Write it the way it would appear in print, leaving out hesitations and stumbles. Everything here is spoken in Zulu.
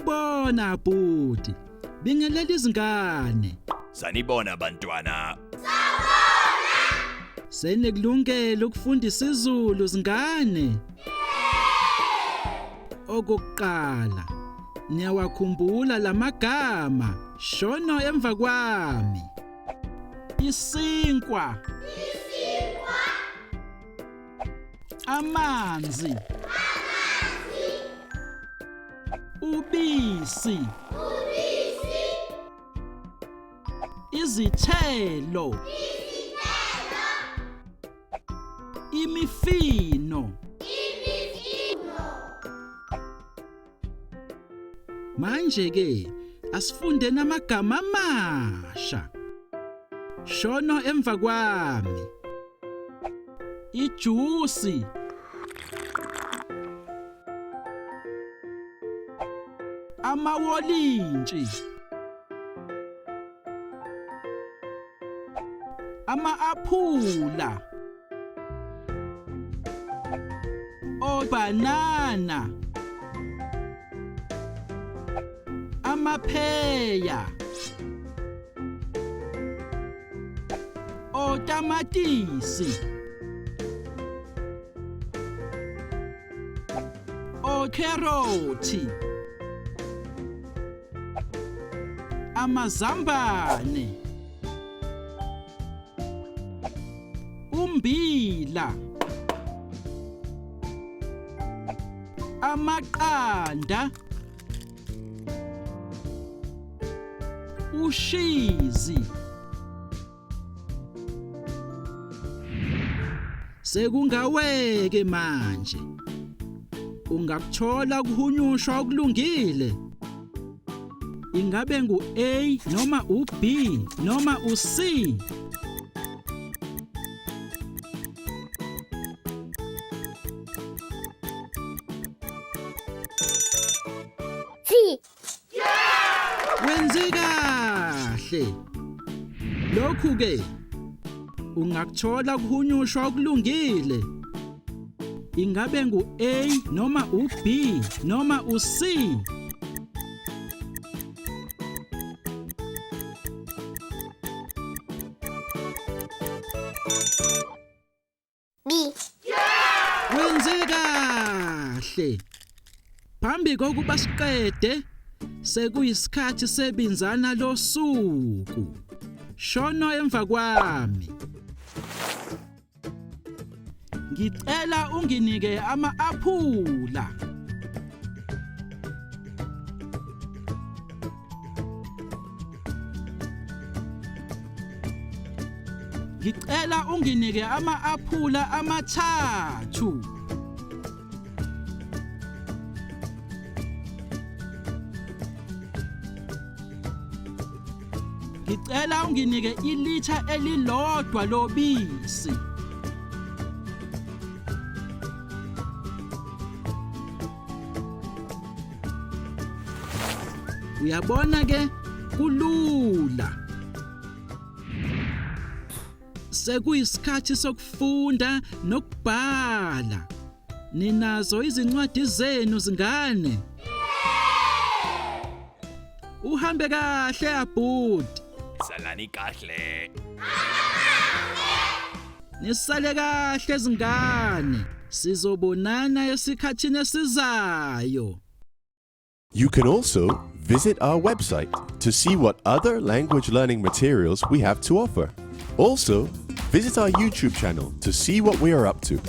Sawubona bhuti. Bingelela izingane. Sanibona bantwana. Senikulungele ukufunda isiZulu zingane? Okokuqala, niyawakhumbula lamagama. Shono emva kwami. Isinkwa. Isinkwa. Amanzi. Amanzi. Ubisi. Ubisi. Izithelo. Izithelo. Imifino. Imifino. Manje ke asifunde namagama amasha. Shono emva kwami. Ijusi. Amawolintshi. Ama-aphula. Obanana. Amapheya. Otamatisi. Okherothi. Amazambane. Umbila. Amaqanda. Ushizi. Sekungaweke manje. Ungakuthola ukuhunyushwa okulungile. Ingabe ngu-A noma u-B noma u-C? C. Wenze kahle. Lokhu ke ungakuthola kuhunyushwa okulungile. Ingabe ngu-A noma u-B noma u-C? B. Wenze kahle. Phambi kokuba siqede sekuyisikhathi sebinzana losuku. Shono emva kwami. Ngicela unginike ama-aphula. Ngicela unginike ama-aphula amathathu. Ngicela unginike ilitha elilodwa lobisi. Uyabona ke kulula. Sekuyisikhathi sokufunda nokubhala. Ninazo izincwadi zenu zingane? Uhambe kahle abhuti. Salani kahle. Nisale kahle zingane. Sizobonana esikhathini esizayo. You can also visit our website to see what other language learning materials we have to offer. Also, visit our YouTube channel to see what we are up to.